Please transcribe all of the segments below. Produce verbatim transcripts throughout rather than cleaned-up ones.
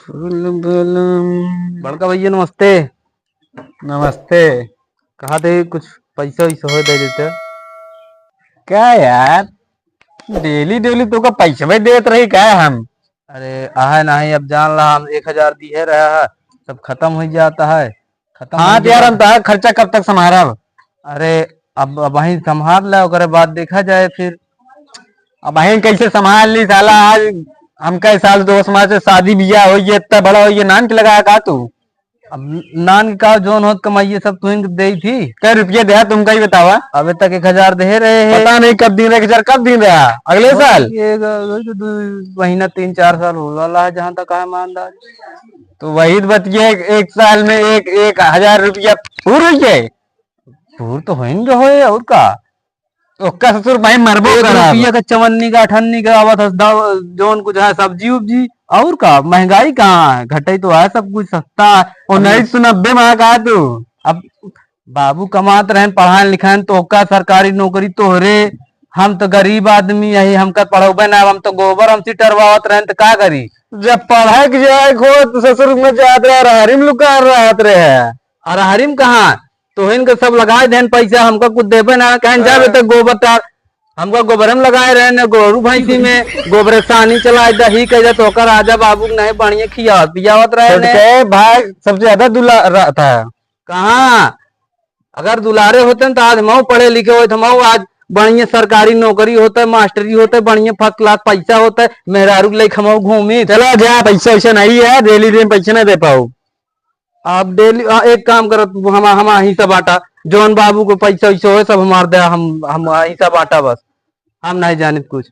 फूल बलम। बड़का भैया नमस्ते। नमस्ते। कहा थे कुछ पैसा वैसा हो दे देते। का यार, डेली डेली तोका पैसा भी देत रही का हम? अरे आहे नाही, अब जान ला हम एक हजार दिहे रहा है, सब खतम हो जाता है। खतम हाँ हो यार, गया। हम तो खर्चा कब तक संभारब? अरे अब, अब वहीं संभाल ले, ओकरे बाद देखा जाए फिर। अब वहीं कैसे संभाल ली साला, आज हमका इस साल दोस्त मार से शादी बियाह होइए, इतना बड़ा होइए, नान के लगाया का तू? अब नान के का, जौन होत कमाइए सब तुहिन के देई थी। कै रुपया देहा तुमका ही बतावा? अबे तक एक हजार देहे रहे हैं। पता नहीं कब दिन रहा, एक हजार कब दिन रहा, अगले साल? ये ग-, ग-, दो महीना, तीन चार साल हो वाला है, जहाँ तक है मान अंदाज। तो वही तो बतिया, एक, एक साल में एक, एक हजार रुपया पूर हो जाए। पूर तो होइन जो होए, और का? ओका ससुर भाई मरबो एक करब। रुपया का चवन्नी का अठन्नी का आवत हस, दाव-, जौन कुछ है सब्जी उब्जी, और का? महंगाई कहाँ है? घटई तो है, सब कुछ सस्ता है। और अब नहीं तो नब्बे में का तू? अब बाबू कमात रहन, पढ़ान लिखान, तोहका सरकारी नौकरी तोहरे, हम तो गरीब आदमी यही, हमका पढ़ौबे ना, हम तो गोबर हमसे टरवावत रहन, तो का करी? जब पढ़े के जाए के हो, तो ससुर में जात रहे, रहरी में लुका रहत रहे। अरे रहरी में कहाँ? तोहिन के सब लगाए देन पैसा, हमका कुछ देबे ना, कहन जाबे हाँ। तो गोबर टार, हमका गोबरे में लगाए रहे ने, गोरू भैंसी में, गोबरे सानी चलाए दही कह दे, तो ओकर राजा बाबू के नहीं बढ़िया खियावत पियावत रहे ने। छोटके भाई सबसे ज्यादा दुलारा था। कहाँ? अगर दुलारे होते न, तो आज मऊ पढ़े लिखे होत, मऊ आज बढ़िया सरकारी नौकरी होते, मास्टरी होते, बढ़िया फर्स्ट क्लास पैसा होते, मेहरारू के लेके मऊ घूमी। चला जा, पैसा वैसा नहीं है, डेली दिन पैसा नहीं दे पाऊ। आप डेली, आ, एक काम करो, तू हमा-, हमार हिस्सा बांटा, जौन बाबू को पैसा वैसा होए, सब हमार दे, हम, हम हिस्सा बांटा बस, हम नहीं जानित कुछ।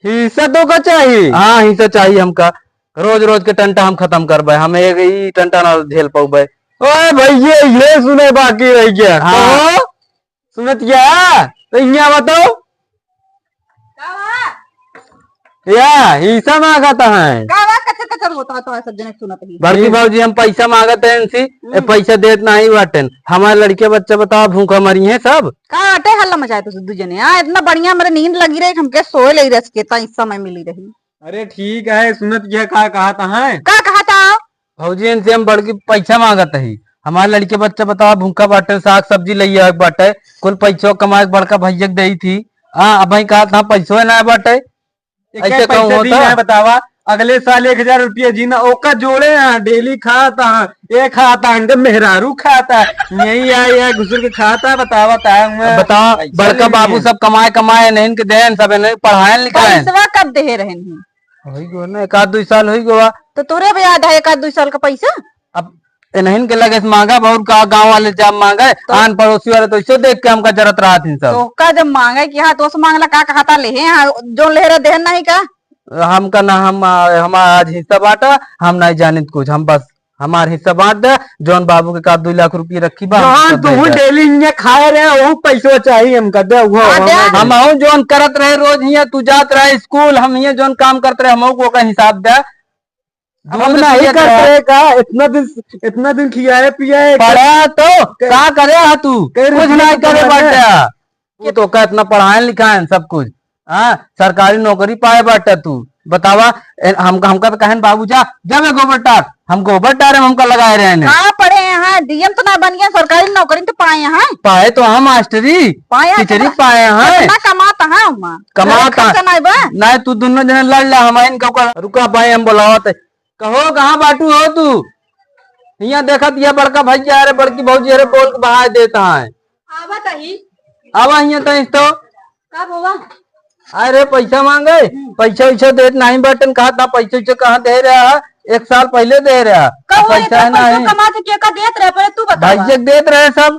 हिस्सा तो का चाहिए? हाँ, हिस्सा चाहिए हमका। रोज रोज के टंटा हम खतम करबे, हम एक ई टंटा ना झेल पउबे। ओए भैया, ये सुने बाकी रह गया। हाँ। कहो, सुनत क्या? तो यहाँ बताओ। का बा? या, हिस्सा मांगत है। का बा? कचर कचर होता है तो सब जने सुनत ही। बड़की भौजी, हम पैसा मांगत है इनसे, ए, हम्म। पैसा देत नहीं बाटेन। हमारे लड़के बच्चे बताओ, भूखा मरी हैं सब। का अटे हल्ला मचाए तो दू जने? हाँ, इतना बढ़िया मेरे नींद लगी रही, हमके सोए ले रस के ता इस समय मिली रही। अरे ठीक है, सुनत यह का कहत है? का कहत है? भौजी, इनसे हम बड़की पैसा मांगत ही। हमारे लड़के बच्चे बताओ, भूखा बाटे, साग सब्जी लइया के बाटे, कुल पैसो कमाए के बड़का भैया के देई थी। हाँ, अब भाई कहत है, पैसो ना बाटे। एक ऐसे पैसा कहूँ दी होता? ना बतावा, अगले साल एक हजार रुपया जीना, ओका जोड़े हैं, डेली खाता है, ये खाता है, अंडे मेहरारू खाता है, यही आए, आए घुसुर के खाता है, बतावा, बतावा, बतावा, पैसा बड़का नहीं बाबू है। सब कमाए, कमाए, नहीं इनके देन, सब इन्हें पढ़ाए लिखाए। पैसवा कब देहे रहन ही? होई गो ना, एक आध दुई साल होई गो बा। तो तोरे भी याद है एक आध दुई साल का पैसा? अब इन्हन के लगे से मांगा, बहुत का गाँव वाले जब मांगे, तो आन पड़ोसी वाले तो इसे देख के हमका जरत रहत हिन सब। तो का जब मांगे कि हाँ, तो से मांगला का कहता ले हैं, हाँ, जो ले रहे देहन नहीं का? हमका ना, हम, हमार आज हिस्सा बांटा, हम नहीं जानित कुछ, हम बस हमार हिस्सा बांट दे, जौन बाबू के का दुई लाख रुपये रखी बा, हम जौन सब तू दे दे। डेली इन्हें खाए रहे, वो पैसवा चाहिए हमका, दे, वो हाँ, दे। हमार हम हूँ जौन करत रहे रोज हियाँ, तू जात रहे स्कूल, हम हियाँ जौन काम करत रहे, हम ओका हिसाब दे। अब हम दूध नहीं पियत करत रहे। रहे का? इतना दिन, इतना दिन खियाए पियाए पढ़ा तो कै-, का करे हा तू? कै कुछ रुपया नहीं करे कमाए? बाटे। वो तो का इतना पढ़ाए लिखाए सब कुछ। हाँ, सरकारी नौकरी पाए बाटे तू। बतावा, ए, हम, हमका तो कहन बाबू जा, जा बे गोबर टार। हम गोबर टारे में हमका लगाए रहे हैं। कहाँ पढ़े हैं? डीएम तो ना बन गया, सरकारी नौकरी तो पाए हैं। पाए तो हम मास्टरी, पाए हैं टीचरी तो पाए हैं। कितना कमाता है उमा? कमाता। खर्चा नहीं बा? नहीं, तू दोनों जने लड़ ले, हम इनका ऊपर रुका भाई, हम बुलावत है। कहो, कहाँ बाटू हो तू? हियाँ देखत, ये बड़का भैया, अरे बड़की भौजी, अरे बोल के बहाय देता है। आवत ही। आवा हियाँ तो, इस तो। का बोवा? अरे पैसा मांगे, हम्म। पैसा वैसा देत नहीं बटन, कहा था पैसा वैसा कहाँ दे रहा है? एक साल पहले दे रहा है, कहो, पैसा इतना है पैसा नहीं। कमा के केका देत रहे, पहले तू बतावा। भैया देत रहे सब।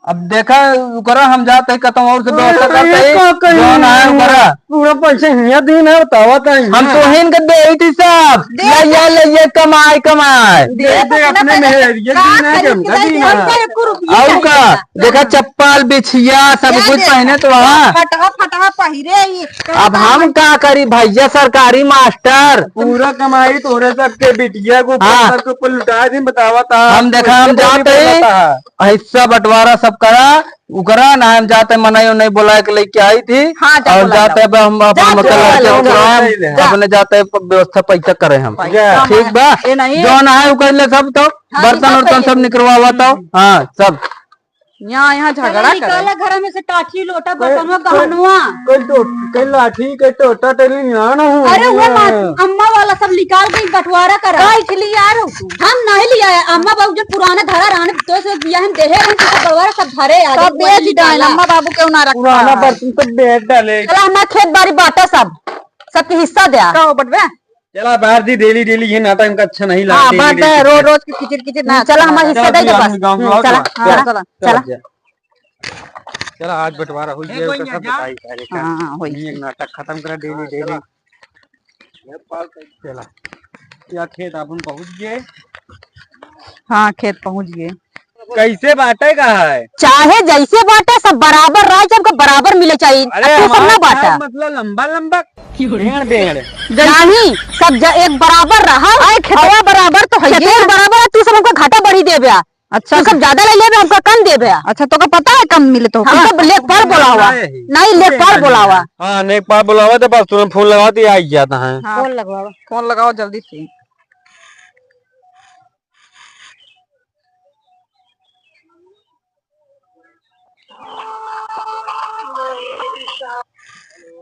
अब देखा, ओकरा हम जात है, कतहूँ और से व्यवस्था अरे, करते हैं, का करी? जौन आए ओकरा। पूरा पैसा हियाँ दिन है, बतावा तो हियाँ। हम तोहिन के देई थी सब। दे लइया, लइया, कमाए, कमाए। दे, दे, अपने मेहरिया का दिन है, करी? हमका दिन है। और का? देखा, चप्पल, बिछिया, सब कुछ पहने तो वहाँ। फटहा, फटहा पहिरे ही। अब हम का करी भैया, सरकारी मास्टर। पूरा कमाई तोरे सबके बिटिया को हाँ। ऊपर के ऊपर लुटा दिन, बतावा था। हम देखा, हम जाते हैं, हिस्सा बंटवारा सब करा, उकरा ना, हम जाते मनई उनई बोलाए के लेके आई थी। हाँ, जा और बोला जाते जाओ। अब हम जा अपन तू मतलब बोला लड़के जाओ। उकरा हम जा। अपने जाते प-, व्यवस्था पैसा करे हम। पैसा ठीक बा? ये नहीं। जौन आए उ कर ले सब तो, हाँ, बर्तन निकल उर्तन गए। सब निकरवावा तो। हम्म। हाँ, सब। यहाँ, यहाँ झगड़ा करे। निकाला घर में से टाठी, लोटा, कोई, बर्तनवा, कोई, गहनवा। कोई टो-, कोई लाठी, कोई टोटा, टेली ना, ना हो। अरे वो मा-, अम्मा वाला सब निकाल के बंटवारा करा। काहे के लिए आ रहे हो? हम नहीं लिया है, अम्मा बाबू जो पुराना धरा रहने, तो से बिया हम देहे रहन, तो सब बंटवारा सब धरे आ सब गए, बेच निकाला। डाल, अम्मा बाबू के ना रखा। पुराना बर्तन सब बेच डाले। चला, हमारा खेत बाड़ी बांटा सब, सबके हिस्सा दे। का हो बटवे? चला बाहर दी, डेली डेली ये नाटक हमका अच्छा नहीं लगा। हाँ, डेली बात डेली है, रोज रोज की किचिर किचिर ना। चला, हमारा हिस्सा दे दे बस। गाँव में हम्म, आओ चला, ना। चला, चला, चला। चला। चला, आज बंटवारा हो गया, तो सब बताई सारे का। हाँ, हाँ, होई। ये नाटक खत्म करा डेली डेली। चला। या खेत अपन पहुँच गए। हाँ, खेत पहुँच गए। कैसे बांटे का है? चाहे जैसे बांटे, सब बराबर रहा, सबको बराबर मिले चाहिए। अरे, अब तू सब ना हमार बांटा। मतलब लंबा लंबा बेड़, बेड़। नहीं, सब ज-, एक बराबर रहा। अरे, खेतवा बराबर तो है, खेतवा बराबर है, तू सब हमको घाटा बढ़ी देबे। अच्छा। तू सब ज्यादा ले लेबे, हमको कम देबे। अच्छा, तोका पता है कम मिले तो हमको का? लेखपाल बोलावा। नहीं, लेखपाल बोलावा। हाँ, लेखपाल बोलावा तो बस तुरंत फोन लगावा तो ये आ ही जाता है। हाँ। फोन लगवावा। फोन लगावा जल्दी से।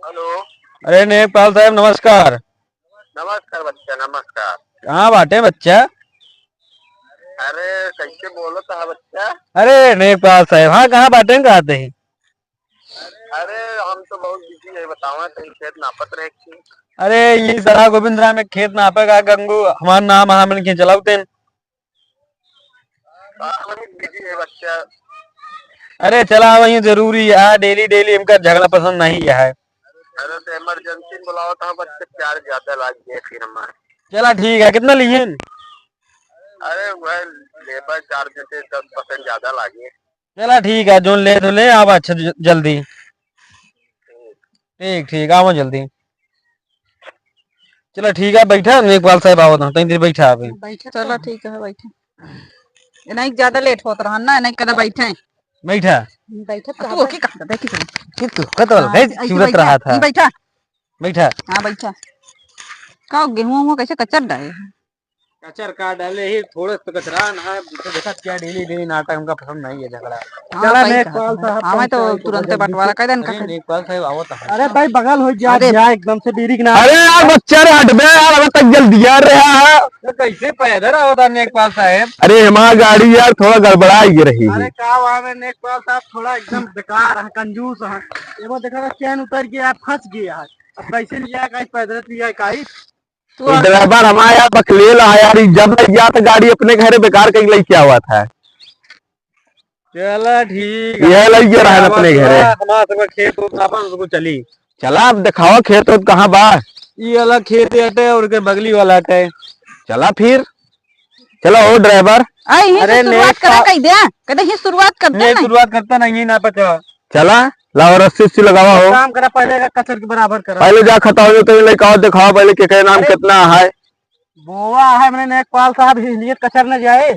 हेलो। अरे लेखपाल साहब, नमस्कार। नमस्कार बच्चा, नमस्कार। कहाँ बाटे बच्चा? अरे, कैसे बोलत है बच्चा? अरे लेखपाल साहब, हाँ, कहाँ बाटे, कहाँ थे? अरे, हम तो बहुत बिजी है, बतावा, कहीं खेत नापत रहे छी। अरे, ये सरा गोविंद राम एक खेत नापे का गंगू, हमार नाम है, हमन के चलावते हैं। हाँ, वही बिजी है बच्चा। अरे चला, वही जरूरी है, डेली डेली इनका झगड़ा पसंद नहीं है। अरे तो इमरजेंसी में बुलावा था बच्चा, चार्ज ज्यादा लाग गया फिर हमारे। चला ठीक है, कितना लिहेन? अरे वह लेबर चार्ज से दस परसेंट ज्यादा लागे। चला ठीक है, जोन ले तो ले, आवा अच्छा ज-, जल्दी। ठीक, ठीक, आवा जल्दी। चला ठीक है, बैठा, लेखपाल साहब आवत हैं, तनी देर बैठा अभी। बैठा, चला ठीक है, बैठा। ये नहीं ज्यादा लेट होत रहा ना, नहीं कदा बैठे। बैठा। बैठा आ, तो तू ओके कहा, बैठी तू। ठीक तू, कतल, हाँ, गई ऐसे सूरत बैठा, रहा था। बैठा। बैठा। हाँ, बैठा। का गेहूं, गेहूं कैसे कचर डाले? कचर का डाले ही, थोड़े तो कचरा ना है, देखो, देखा क्या डेली डेली नाटक, हमका पसंद नहीं है झगड़ा। हाँ, चला, भाई, लेखपाल साहब, हाँ, मैं तो पहुंचा, तुरंते जल्दी बंटवारा से। कर देन, अरे, कर देन। लेखपाल साहब, आवत है। अरे भाई, बगल हो जा, अरे, जा, एकदम से बीरी के ना। अरे यार, बच्चा रे, हट बे यार, अबे तक जल्दी आ रहा है। तो कैसे पैदल आवत है लेखपाल साहब? अरे, हमार गाड़ी यार, थोड़ा गड़बड़ा ही रही है। अरे, का हुआ है लेखपाल साहब, थोड़ा एकदम बेकार है, कंजूस है। एगो देखा, चैन उतर गया है, फंस गया है। अब कैसे लिया, कहीं पैदल लिया, कहीं तू ये ड्राइवर हमारा यार बकलेल है यार, ई जब लग गया तो गाड़ी अपने घरे बेकार कहीं लेके आवत है। चला ठीक है। ये लग गया रहन अपने घरे। हमारा सबका खेत उत अपन उसको चली। चला अब दिखावा खेत उत कहाँ बा? ये वाला खेत हटे और के बगली वाला हटे। चला फिर। चला ओ ड्राइवर। आ, यहीं से अरे शुरुआत नेक करा पा- कही दे। कहते ही शुरुआत करते नहीं, नहीं। शुरुआत करता नहीं, ना पचा। चला, लाओ रस्सी उस्सी लगावा हो। काम करा, पहले का कचर के बराबर करा। पहले जा खताओ तो लेके आओ, दिखाओ पहले के, के नाम अरे, कितना है। बोवा है, मैंने लेखपाल साहब, इसलिए कचर न जाए।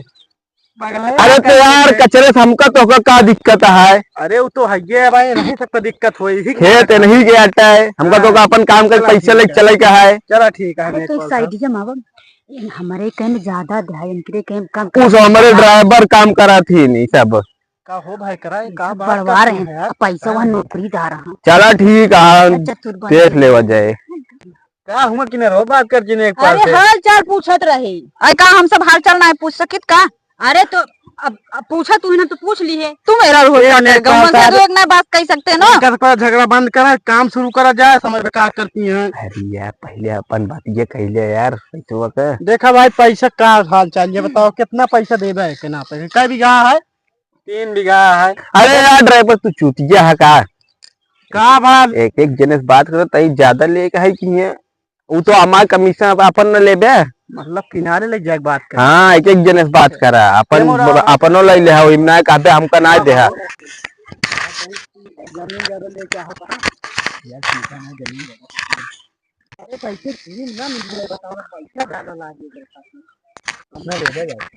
अरे तो यार, कचरे से हमका तो का दिक्कत है? अरे वो तो है ये भाई, नहीं सबका दिक्कत होई ही। खेत है, नहीं के आटा है, हमका तो हाँ। का अपन काम कर चला पैसे ठीक लेके है। चले का है। चला ठीक है अरे तो लेखपाल साहब। साइड जमावा, इन हमारे कहीं ज्यादा दे, इनके कहीं कम कर। उस हमारे ड्राइवर काम करा थी नहीं सब। का हो भाई, कराए, का बात बड़वा करती रहे हैं, है यार? अब पैसा वहाँ नौकरी जा रहा। चला ठीक है, चतुर बन देख गए। लेवा जाए। का हुआ कि ना रो, बात कर जिने एक बार अरे से। हाल चाल पूछत रही। अरे का हम सब हाल चाल ना पूछ सकित का? अरे तो अब, अब पूछा तू ही ना तो पूछ ली है। तू मेरा रोज ए, काटे, नेक गौवन बात से है। दो एक ना बात कह सकते हैं ना। इनका तो झगड़ा बंद करा, काम शुरू करा जाए, समझ में का करती हैं। अरे यार, पहले अपन बात ये कह ले यार, पैसवा के। देखा भाई, पैसा का हाल चाल, ये बताओ, कितना पैसा देबे है के नापे? कै बीघा है? तीन बीघा है। अरे यार, ड्राइवर, तू चूतिया है का? का बात? एक, एक जने से बात करो, तई ज्यादा लेके है कि है? वो तो हमार कमीशन अपन न लेबे। मतलब, किनारे ले जाके बात कर। हाँ, एक, एक जने से बात करा, अपन, ये मोरा अपनो ले ले, हो, इमना कहते हमका ना दे। जमीन ज्यादा लेके आओ। यार, ठीक है ना, जमीन ज्यादा। अरे, पैसे तीन ना मिल रहे, बताओ ना, पैसा ज्यादा लागे इधर का।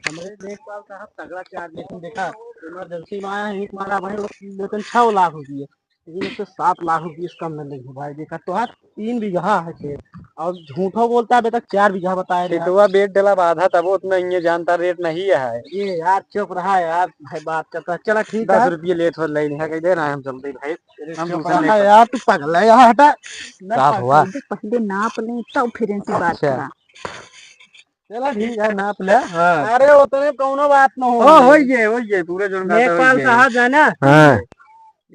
हमरे लेखपाल साहब तगड़ा चार्ज लेकिन देखा, इमरजेंसी में आया है, एक मारा भाई, वो लेकिन छह लाख रुपये, लेकिन उससे सात लाख रुपये से कम नहीं लेंगे भाई। देखा तो है, तीन बीघा है खेत, और झूठो बोलता है, अभी तक चार बीघा बताया रहा। खेतवा बेच डला बाधा, तब उतना इन्हें जानता रेट नहीं है। ये यार चुप रहा यार, भाई बात करता है। चला ठीक है। दस रुपये लेट हो, ले नहीं है, कह दे रहा है हम जल्दी भाई। अरे हम चुप दूसरा रहा लेकर यार, तू पगला है यार, हटा। ना का पगला। हुआ? पहले नाप ले, तब फिर इनसे बात अच्छा। करा। चला ठीक है, नाप ले। हाँ। अरे उतने कौनो बात न हो। ओ, होई जे, होई जे, पूरा जोन नेपाल होई जे। कहा जाए ना। हाँ।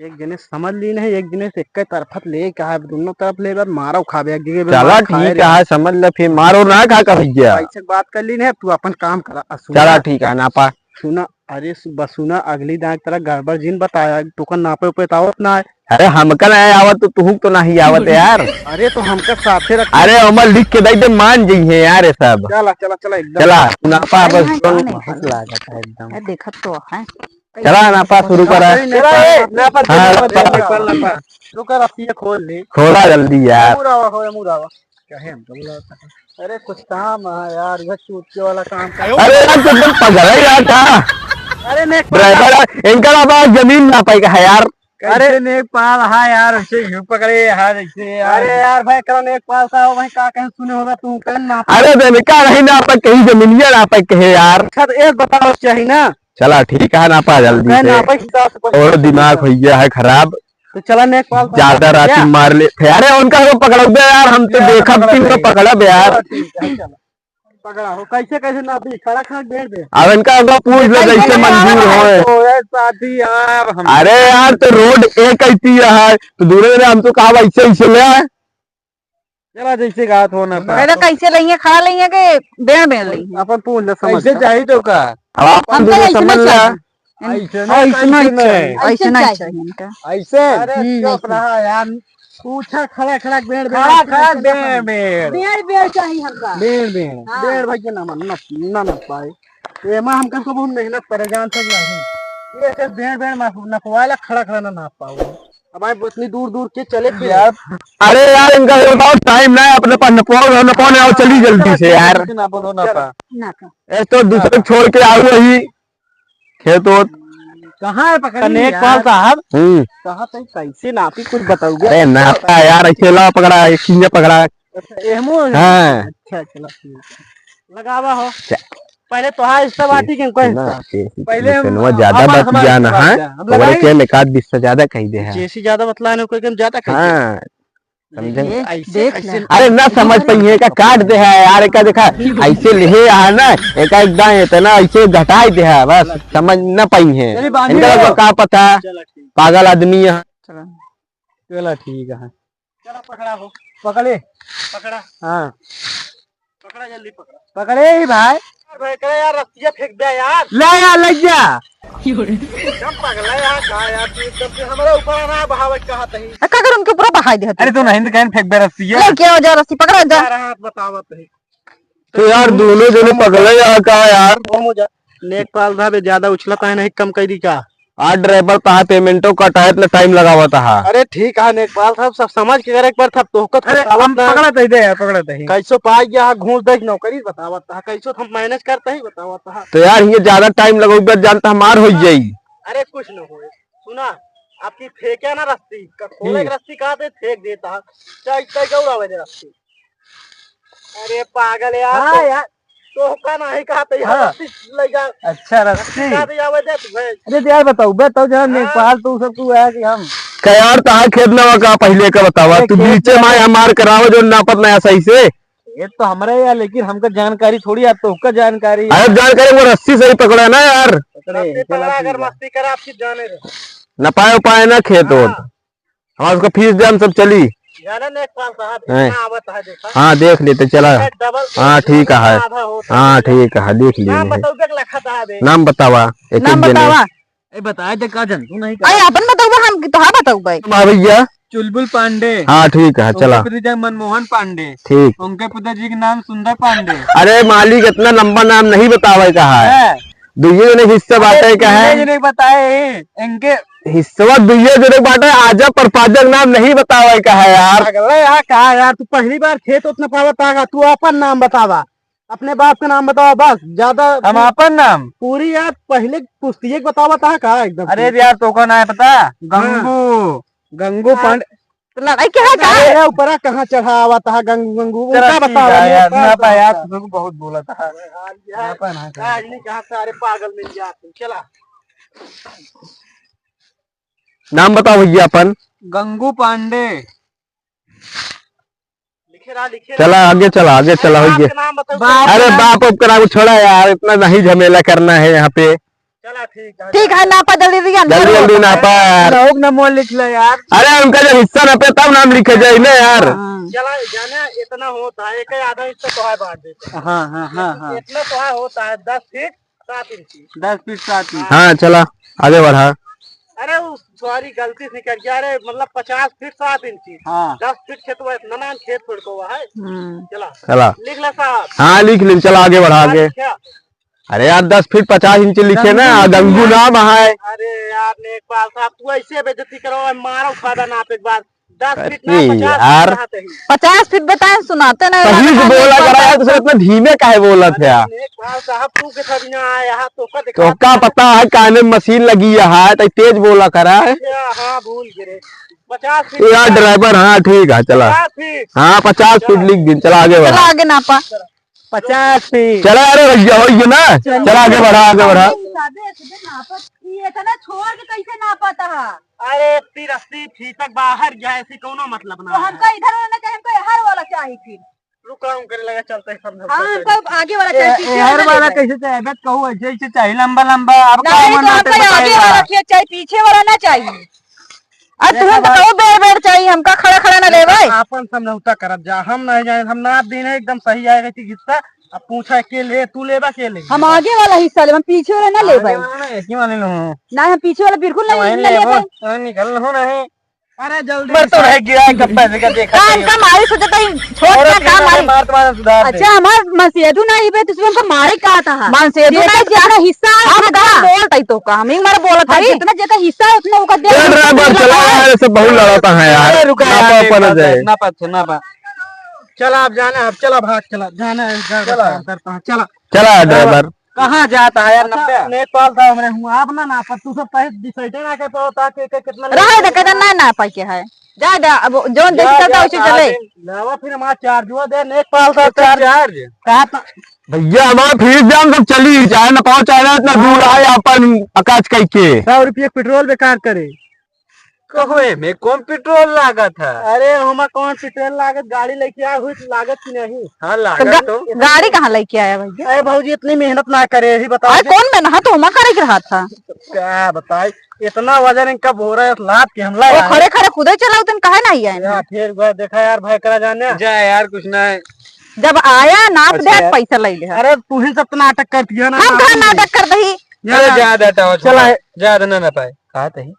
एक जने समझ ली नहीं, एक जने से एक तरफत ले कहा, दोनों तरफ ले बा, मारो खाबे, एक जगह पे चला मार खाए ठीक रे। है, समझ ले, फिर मारो ना खा का भैया। ऐसे बात कर ली नहीं, तू अपन काम करा। आ, सुना। चला ठीक है, नापा। सुना, अरे सु-, बस सुना, अगली दाएं तरह गड़बड़ जिन बताया, तोका नापे उपे तो आवत ना है। अरे हमका नहीं आवत तो तुहू तो नहीं आवत है यार। अरे तो हमका साथे रख। अरे ओमा लिख के दे दे, मान जइहे यार ये सब। चला, चला, चला, एकदम। चला, नापा बस। अरे हाँ, कौन कौन है? भूख लागत है एकदम। अरे देखत तो है। चला, नापा शुरू करा। अरे नापा, नापा, हाँ, नापा, नापा। नापा, नापा। रुका, रस्सिया खोल ले। खोला जल्दी यार। मुरावा हो, मुरावा। काहे हमका बुलावत है? अरे कुछ काम है यार, यह चूतिया वाला काम कर। अरे यार, तो तुम पकड़ा ही रहा था। अरे नेक पाल ड्राइवर है, इनका बाबा जमीन नापे का है यार। अरे कैसे नेक पाल है यार, ऐसे यूं पकड़े यार, ऐसे यार। अरे यार भाई, कल नेक पाल साहब वहीं का कहीं सुने होगा तू, कल नाप। अरे तो इनका नहीं नापे, कहीं जमीनिया नापे कहे यार। अच्छा तो एक बताओ चाहिए ना। चला ठीक है, नापा जल्दी कहीं से। नापे के हिसाब से कुछ और दिमाग हो गया है खराब। तो चला नेक पाल साहब। ज्यादा राती क्या? मार ले। अरे उनका वो पकड़ब बे यार, हम तो क्या देखब पकड़ब कि उनका बे? पकड़ब यार। चलो ठीक है, चलो। पकड़ा हो, कैसे, कैसे नापी? खड़ा, खड़ा घेर दे। अब इनका अगर पूछ लो, कैसे कैसे मंजूर नापी? होए? तो ए साथी यार, हम अरे यार, तो रोड एक ऐसी है, तो दूर में हम तो कहा ऐसे, ऐसे ले आए। चला, जैसे कहा तो ना पा। अरे, कैसे लइहे? खड़ा लइहे के बेड़, बेड़ लइहे? अपन पूछ ले, समझ कैसे ले। चाहिए तो का? अब अपन हमका दूनो ऐसे समझ ना ले। चाहिए। ऐसे ना, ऐसे ना ऐसे चाहिए। चाहिए। ऐसे ना ऐसे चाहिए। चाहिए इनका। ऐसे? अरे, हम्म, चुप ऐसे। रहा यार। पूछा खड़ा, खड़ा, बेड़, बेड़, खड़ा, ऐसे, खड़ा, ऐसे ना बेड़, समझ। बेड़। बेड़, बेड़ चाहिए हमका। बेड़, बेड़। हाँ। बेड़ भाई के ना मन, ना, ना, ना पाए। एमा हमका को बहुत मेहनत करे, जान से नहीं। ये सिर्फ बेड़, बेड़ ना, नपवाला, खड़ा, खड़ा ना नाप पाओ। अब भाई, इतनी दूर दूर के चले फिर। यार, अरे यार, इनका ये बताओ, टाइम ना है, अपने पास नपवाओ, नपवाओ, आओ, चली जल्दी से यार। ना बोलो, ना पा। ना का। ए, तो दूसरे छोड़ के आओ वही खेत वोत। कहाँ है पकड़ी नेक यार? पाल साहब। हम्म। कहाँ से कैसे नापी, कुछ बताओगे? अरे, नापा यार, ऐसे ला पकड़ा, एक चीज पकड़ा। अच्छा, एहमो है? हाँ। अच्छा, चलो ठीक है। लगावा हो। चा- पहले तो हाँ, इससे बात ही क्यों कहे ना, इसका? के-, पहले हम, निशनवा ज्यादा हमार, बतिया हमार ना, बात हाँ? है। हम ओकरे लगाई। के हम एक आध बीस से ज्यादा कही दे हैं। जैसी ज्यादा बतला ने, कोई के हम ज्यादा कही दे। हाँ, समझे? देख, ऐसे, देख ऐसे ले। अरे ना समझ पाई है, का काट दे है यार, का देखा, ऐसे ले है ना, एका एकदम इतना ऐसे घटाई दे है, बस समझ ना पाई है। चलिए, बांधिए। इनका तो का पता, चलो, ठीक। पागल आदमी है। चलो। चला ठीक है। चला पकड़ा हो। पकड़े। पकड़ा। हाँ। पकड़ा, जल्दी पकड़ा। पकड़े ही भाई। यार भाई, करे यार, रस्सिया फेंक दे यार। ले यार, ले जा। एकदम पगला यार, का यार, तू एकदम से हमारे ऊपर ना बहावे कहा तही। आ, का कर उनके ऊपर बहाई दे तू? अरे तू नहीं तो कहन फेंक दे रस्सिया। ले क्या हो जा रस्सी पकड़ा जा। यार हाथ बतावत है। तो यार, दोनों जने पगले यहाँ का यार। ओ मुझे नेकपाल साहब, ये ज्यादा उछलता है, नहीं कम कर दी का? आज ड्राइवर तहा पेमेंटो कटा है, इतना टाइम लगावा तहा। अरे ठीक है नेकपाल साहब, सब समझ के करे एक बार, तब तोहका अरे बतावत हम ना। पकड़त ही दे यार, पकड़त ही। कैसो पाई गया है, घूस देख नौकरी बतावत तहा, कैसो हम मैनेज करते ही बतावत तहा। तो यार, ये ज्यादा टाइम लगो, जानता हमार हो जाई। अरे कुछ न होए, सुना, आपकी फेंक्या ना रस्सी, का खोले एक हम्म। रस्सी कहा थे, फेंक देता है, चाहे इतना ही गौरा वजह रस्सी। अरे पागल यार, हाँ तो, यार। तोहका नहीं कहा थे, हाँ। रस्सी ले जा। अच्छा, रस्सी। रस्सी कहा थे, आवे दे तुम्हें। अरे तो यार बताओ, बताओ जरा हाँ। नेकपाल तू सब तू है कि हम। का यार, तहा खेत नवा का पहले का बतावा, अरे तू खेत बीचे नवा में हमार करावे जो नापत नया सही से। ये तो हमरे यार, लेकिन हमका जानकारी थोड़ी है, तोहका जानकारी है। अरे जानकारी, वो रस्सी से ही पकड़ा ना यार। पकड़े, रस्सी पकड़ा, चला अगर ठीक है। मस्ती करे, आप चीज जाने रहे। ना पाए, पाए ना खेत हाँ। होत। हमारे उसका फीस दे, हम सब चली। जाने नेकपाल साहब, हैं। इतना आवत है, देखा। हाँ, देख लेते, चला। ये डबल हाँ, ठीक है। आधा होता हाँ, है। ठीक है, देख लिए नाम नहीं। बताओ, देख लखा था बे। नाम बतावा, एक नाम एक जने। बतावा। ए, बताए दे का जन, तू नहीं अरे, का। अपन बताओ, हम तो हाँ बताओ भाई। हाँ, भैया। चुलबुल पांडे। हाँ, ठीक है, उनके चला। पिताजी मनमोहन पांडे। ठीक। उनके पिताजी के नाम सुंदर पांडे। अरे मालिक, इतना लंबा नाम नहीं बतावे का है। है। दुइये जने हिस्सा अरे, बांटे का है। दुइये जने बताए, इनके हिस्सा दुइये जने बांटे, आजा परपाजक नाम नहीं बतावे का है यार। अगला यार, का यार, तू पहली बार खेत उतना पावत आगा, तू अपन नाम बतावा। अपने बाप का नाम बतावा बस, ज्यादा हम आपन नाम? पूरी यार, पहिले कुश्ती एक बतावा था का एकदम अरे से। यार, तोका नाम है पता? हाँ। गंगू। गंगू हाँ। पांडे। तो लड़ाई क्या है का? अरे, ऊपरा कहाँ चढ़ा आवा था गंगू, गंगू, चला उनका ठीक बतावा, है यार, ना पा यार, तुमको बहुत बोला था। यार, ना पा ना। आज नहीं कहा सारे पागल मिल जाते। चला। नाम बताओ भैया अपन। गंगू पांडे। लिखे रहा, लिखे चला, रहा। आगे चला, आगे अरे चला, बाप होइए। के नाम बताओ। बाप अरे के नाम। बाप, बाप का नाम छोड़ा यार, इतना नहीं झमेला करना है यहाँ पे। चला, ठीक है। ठीक है, नापा जल्दी दिया, जल्दी, अंदर जल्दी हो। नापा यार। लोग ना मोल लिख ले यार। अरे उनका जब हिस्सा नापे तब नाम लिखे जाए ना यार। हाँ। चला, जाने इतना होता है, एक आधा हिस्सा तो है बांट देते हैं। हाँ, हाँ, हाँ, हाँ। इतना तो है होता है, दस फीट सात इंची। दस फीट सात इंची। हाँ, चला, आगे बढ़ा। अरे, वो सॉरी, गलती से निकल गया। अरे, मतलब, पचास फीट सात इंची। हाँ। दस फीट खेत हुआ, इतना ना खेत छोड़ को हुआ है। हम्म। चला। चला। लिख ले साहब। हाँ, लिख ले, चला, आगे बढ़ा, आगे। अच्छा। अरे यार, दस फीट पचास इंची लिखे ना, गंगू गंगू नाम। नाम है। अरे यार, नेकपाल साहब, तू ऐसे बेइज्जती करो, मारो फायदा ना आप एक बार। दस फीट ना, अरे पचास फीट यार। कहा तही। पचास फीट बताए, सुनाते नहीं, सही से बोला करा है, तो इतना धीमे काहे बोलत है यार? अरे, नेकपाल साहब, तू के साथ ना आया है, तो का तो दिखाता का है? पता है, काने में मशीन लगी है, तो तेज बोला करा है। अच्छा, हाँ, भूल गए। पचास फीट तो यार, ना। ड्राइवर, हाँ, ठीक है, चला। पचास फीट। हाँ, पचास फीट चला। लिख दिन, चला आगे चला बढ़ा। आगे नापा। पचास फीट। चला, अरे भैया, हो गया ना? चल। चला, आगे बढ़ा, आगे बढ़ा। हिसाबे से दे नापत, ई इतना छोड़ के कैसे नापत हा? अरे, तिरस्सी फीसक बाहर गया, ऐसी कौनो मतलब ना तो है। हमको इधर वाला ना चाहिए, हमको हर वाला चाहिए फिर। रुका, हम करे लगा, चलते हैं, समझौता हाँ, करें। हमको आगे वाला ए, चाहिए, पीछे ए, हर वाला वाला नहीं चाहिए। कैसे चाहिए? बस कहू, ऐसे, ऐसे चाहिए, लंबा, लंबा, अब नहीं, कौन तो नापे हमको आगे बताएगा? वाला चाहिए, चाहे पीछे वाला ना चाहिए। अब ये तुम सब बताओ, बेर बेर चाहिए हमका, खड़ा खड़ा ना ये लेवे। सब आपन समझौता करब जा, हम नहीं जाए, हम नाप दीन है एकदम सही आएगा कि हिस्सा, अब पूछा के ले, तू लेबा के ले? हम आगे वाला हिस्सा लेब, हम पीछे वाला ना आगे लेबे। वाला ना, एक ही वाले लो। ना, हम पीछे वाला बिल्कुल नहीं, वहीं ना लेबो, लेबे। वहीं निकल लो नहीं। अरे जल्दी मर तो से। रह गया है, कब पैसे का देखा का चाहिए। इनका मारी सोचा था, छोड़ औरत का के काम मारे। मार तुम्हारा सुधार दे। अच्छा, हमार मनसेधु नहीं बे, तुझे हमको मारे का था? मनसेधु ये नहीं, तो अपना हिस्सा है हम अपना। का बोलता ही तो का, हम ही मार बोलत भाई, है। जितना जेकर हिस्सा है, उतना ओकर दे, चल रहा है, उतना बस चला लगा है। यार, ये सब बहुत लड़ाता है यार। अरे रुका ना यार, पापा ना ना जाए। ना पाछे, ना पा-, चला, अब जाना है, अब चला, भाग, चला, जाना है, घर चला। बता, चला। चला, चला। ड्राइवर। कहाँ जाता है यार, अच्छा, नब्बे? नेपाल था हमरे हुआ, आप ना, ना, पर तू सब कहीं डिसाइडे ना कर पाओ, ताकि के कितना रहे दे, कहते ना, ना पाई के है। जा दे, अब जौन देखी जा, चलता जा, वैसे जा, चले। दे। लावा फिर हमारा चार्ज हुआ दे, नेपाल था कितना चार्ज। चार्ज? कहा था? भैया, हमारा फ्रीज जाम सब चली, चाहे ना पाओ, चाहे ना इतना दूर आए, अपन अकाज कई के। सौ रुपये पेट्रोल बेकार करे। कहो, एमे कौन पेट्रोल लागत है? अरे, ओमा कौन पेट्रोल लागत? गाड़ी लेके आ हुई लागत कि नहीं? हाँ, तो लागत गा-, तो। गाड़ी कहाँ लेके आया भैया? अरे भौजी, इतनी मेहनत ना करे, यही बताओ अरे, जी। कौन मेहनत? हाँ, तो ओमा करे के रहा था। क्या बताई, इतना वजन इनका बोरा है, लाद के हमला वो आए। खड़े खड़े खुदे चलाओ, तुम काहे नहीं आए? या, फिर वह देखा यार, भाई करा जाने। जा यार, कुछ ना है। जब आया, नाप अच्छा दे, यार। पैसा ले ले। अरे, तू ही सब तो नाटक करती है ना, हम नाप कहाँ नहीं। नाटक कर दही? अरे, जा, जा, जा, चला। जा, ना, ना पाए। कहा तही?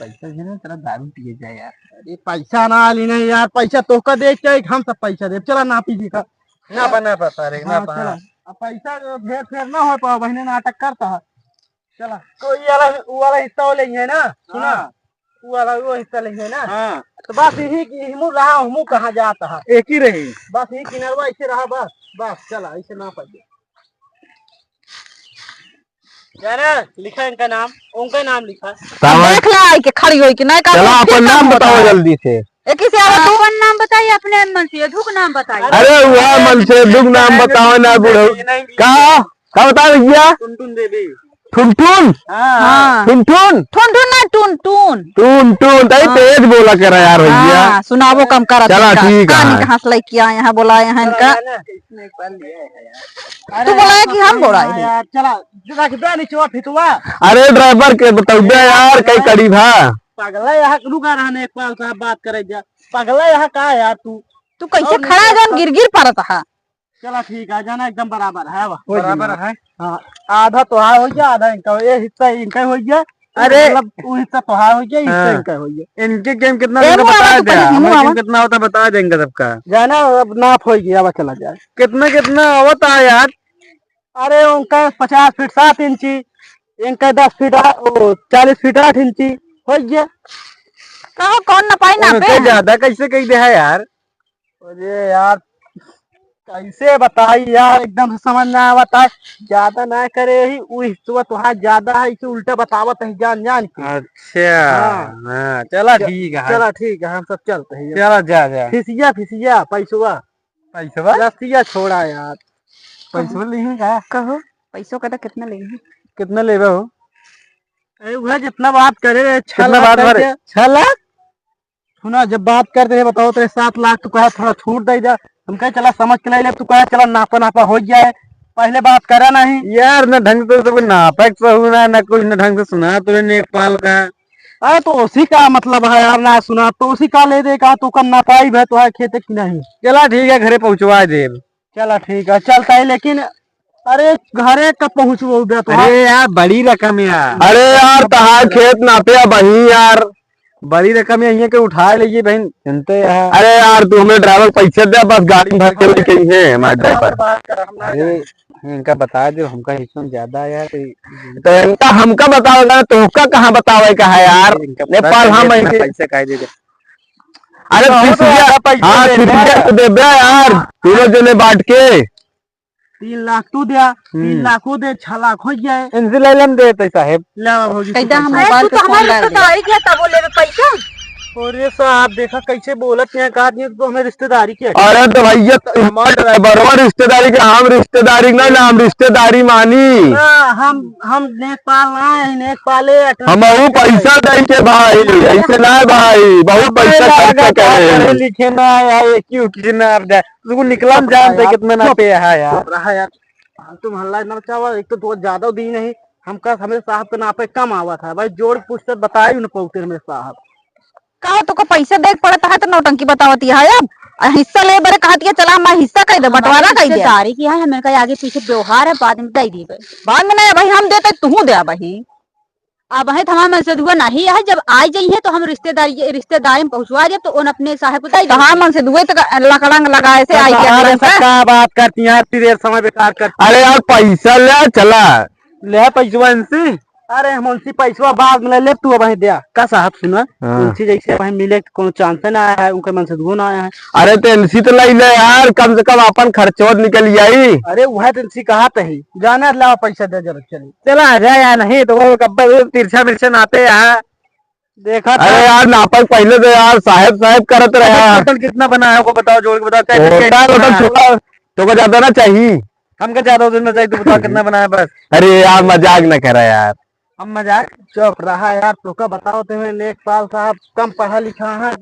पैसा भी ना, तेरा दारू पिए जाए यार। अरे पैसा ना आली नहीं यार, पैसा तोहका दे के हम सब पैसा दे। चला नापी जी का। ना पा, ना पा, सारे, ना हाँ, पा। चला। अब पैसा जो घेर फेर ना हो पाओ, बहिने नाटक करता है। चला। तो ये वाला, वो वाला हिस्सा वो लेंगे ना, सुना? हाँ। वो वाला वो हिस्सा लेंगे ना। हाँ। तो बस यही कि हिमू रहा, हमू कहाँ जाता है। एक ही रही। बस यही किनारवा ऐसे रहा, बस, बस, चला, ऐसे ना पा। जाना, लिखा इनका नाम, उनका नाम लिखा। अब सावन। देख ला, आई के खड़ी होई कि नहीं, का चला, फिर अपन का नाम होता बताओ है? जल्दी से। एक ही से आवा तू। अपन नाम बताइए, अपने मनसेधु का नाम बताइए। अरे, वह मनसेधु का नाम बताओ ना, बुढ़ऊ। नहीं, नहीं। का? का बताओ भैया? टुनटुन देवी। टुनटुन? हाँ। हाँ। टुनटुन? टुनटुन ना, टुनटुन। टुनटुन, तई हाँ। तेज बोला करा यार भैया। हाँ, सुनावो कम करा चला, तुमका। ठीक है। कहाँ से लेके आए हैं, बोलाए हैं इनका। चला, जाना। तू बोला है कि हम बोला है? यार, चला, रख दे निचवा फितवा। अरे ड्राइवर के बतौबे यार, कई करीब है। पगला यहाँ रुका रहने, एक बार साहब बात करे जा। पगला यहाँ का है यार तू? तू कैसे और खड़ा नहीं जौन तो गिर गिर पड़त हा? चला ठीक है, जाना एकदम बराबर है, वाह। हो बराबर गया। है। हाँ, आधा तोहार हो गया, आधा इनका, ये हिस्सा इनका हो गया। अरे। मतलब, वो हिस्सा तोहार हो गया, हिस्सा हाँ। इनका हो गया। इनके गेम कितना ए, देंगे मुआ बता तो दे, पहले हमें मुआ गेम आवा। कितना होता बता देंगे सबका। जाना, अब नाप हो गया, अब चला जाए। कितना, कितना होता है यार? अरे, उनका पचास फीट सात इंची, इनका दस फीट आ-, ओ, चालीस फीट आठ इंची, हो गया। कहो, कौन ना पाई ना उनसे पे? ज्यादा कैसे कह दे है यार? अरे यार, कैसे बताई यार, एकदम से समझ ना आवत है। ज्यादा ना करे ही, उ हिस्सा तोहार ज्यादा है, इसे उल्टा बतावत है जान जान के। अच्छा। हाँ। हाँ, चला च-, ठीक है। चला ठीक है, हम सब चलते हैं। चला जा, जा। फिसिया, फिसिया, पैसवा। पैसवा? रसिया छोड़ा यार। पैसवा लेही का? कहो, पैसों का तो कितना लेही? कितना लेबे हो? अरे वह जितना बात करे रहे, छह कितना लाख बात करे करे? छह लाख? सुना, जब बात करते रहे, बताओ, तेरे सात लाख तो कहा, थोड़ा छूट दे दे। हम कहे, "चला, समझ के ले ले।" तू कहा, "चला, नापा नापा हो जाए।" पहले बात करा नहीं। यार, न ढंग से सब नापक सहू ना, न कुछ, न ढंग से सुना तूने नेकपाल का। अरे, तो उसी का मतलब है यार, ना सुना तो उसी का ले दे, कहा तो कर नापाई भे, तो है खेते की नहीं। चला, ठीक है, घरे पहुँचवा दे। चला, ठीक है, चलता है, लेकिन अरे, घरे कब पहुँचबो बे तोहार? अरे यार, बड़ी रकम यार। अरे यार, तहार खेत नापे बही यार। बड़ी रकम है, इहाँ के उठा लेइए बहन, जनते यार। अरे यार, तू हमें ड्राइवर पैसे दे, बस गाड़ी में भर के लेके ही है हमारे ड्राइवर। बात कर, हम ना अरे, इनका बता दे, हमका हिस्सा में ज्यादा है यार, तो तो इनका हमका बतावेगा, तोहका कहाँ बतावे का है यार? इनका नेपाल बता दे, हम इतना ऐसे पैसे काहे दे दे? अरे, बहुत तीस हजार, ज्यादा पैसे हाँ, दे तीस हजार दे। तो दे बे यार, तीनों जने बांट के। तीन लाख तू द्या, तीन हम्म। लाख वो दे, छह लाख हो जाए। इनसे ले लेम देते साहेब। ले आवा भौजी, कैदा तू हम पैसा। अरे, मोबाइल तू पे तो फोन हमारे डाल दे। रिश्तेदारी के तब वो लेबे पैसा। अरे साहब, देखा कैसे बोलत हैं, का आदमी तो हमें रिश्तेदारी के। अरे तो भैया, तो हमार ड्राइवरवा रिश्तेदारी के, हम रिश्तेदारी ना, ना हम रिश्तेदारी मानी। ना, हम, हम नेकपाल ना है, नेकपाले अटल हमहू पैसा दे के भाई, ऐसे ना भाई, बहुत पैसा खर्चा करे। पढ़े लिखे ना है, एक ही उठिए ना आप जाए। तू निकलम चुप रहा जानते यार, कितना ना चुप। पे है यार। चुप रहा यार, फालतू में हल्ला ना मचावा। एक तो तू ज्यादा दी नहीं, हमका हमें साहब के नापे कम आवत है भाई। जोड़ पूछ के बताई उन पौते हमें साहब। का तो का पैसा देख पड़त है तो नौटंकी बतावती है अब। आ हिस्सा ले बरे कहती है, चला मैं हिस्सा कह दे, बटवारा कह दे। रिश्तेदारी की है, हमें का आगे पीछे व्यवहार है, बाद में दे दीबे। बाद में नहीं भाई, हम देते, तू दे भाई। अब है तो हमार मनसेधुआ नहीं है, जब आ जाई है तो हम रिश्तेदारी, रिश्तेदारी में पहुँचवा देब तो उन अपने साहेब को दे देब। तो हाँ, मनसेधुए तो लकड़ंग लगाए से आई क्या तोहार। का बात करती हैं, फिर ये समय बेकार करती हैं। अरे यार, पैसा ले, चला। ले पैसवा इनसे। अरे हम उनसे पैसवा बाद में ले लेब, तू अबहीं द्या। का साहब सुना, हाँ। उनसे जैसे अबहीं मिले के कोनो chance ना आया है, उनके मनसेधुआ ना आया है। अरे तो इनसे तो ले ले यार, कम से कम अपन खर्चवा निकल जाई। अरे वह तो इनसे कहा तो ही, जाना ला पैसा दे जरा चली। चला आ जा यार, नहीं तो वो कब्बे वो तिरछा मिर्चा नापे यहाँ। देखा था। अरे यार, नापक पहले तो यार साहेब साहेब करत रहे अरे यार। Total कितना बनाया है, वो बताओ, जोड़ के बताओ, क्या क्या total, कितना total बनाया है? छोटा, तो को ज्यादा ना चाहिए। हमका ज्यादा उतना चाहिए, तू बताओ कितना बनाया बस। अरे यार, मजाक न करा यार। हम मजाक? चुप रहा यार, तोका बताओ, तुम्हें नेकपाल साहब कम पढ़ा लिखा है,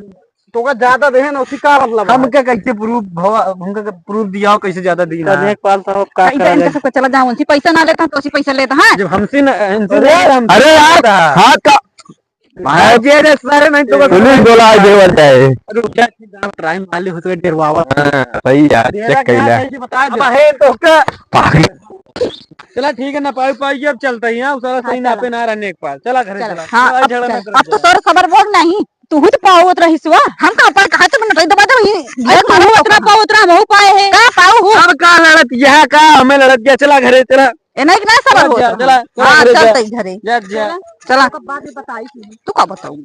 तोका ज्यादा देहे ना, उसी का मतलब है? हमका कैसे proof भवा, हमका proof दियाओ, कैसे ज्यादा दी तो ना? नेकपाल साहब का करा जाए? इनका सबका चला जाओ, उनसे पैसा ना लेता, तो उसी पैसा लेता, हाँ? जब हमसे न, इनसे अरे, ले, हम अरे यार, था। हाँ का, भाई, जे रे सारे नहीं तो बस पुलिस बुला देवल जाए। रुक जा, try मार ले, हो सके डेरवावा। हाँ, सही यार, तेरा check कर क्या ले। सही से बता दे। अब है तो का? पागल। चला ठीक है ना, पाई पाई अब चलता ही है, सारा हाँ, सही चला। नापे ना रहने एक बार। चला घरे चला। चला। हाँ, चला, अब झगड़ा चला। ना कर अब तो चला। तोर सबर बोल नहीं। तू ही तो पावत रहिस हुआ। हम का पाए, कहा तो मन दबा दे, ये अरे तू उतना पावत रहा, हम पाए है। का पाऊ हो? अब का लड़त, यह का हमें लड़त गया, चला घरे चला। ए, नहीं, नहीं सबर हो चला, तो। चला, चला हाँ, घरे चल जा। तई घरे। जा, जा। चला। चला। तू का बताऊँ?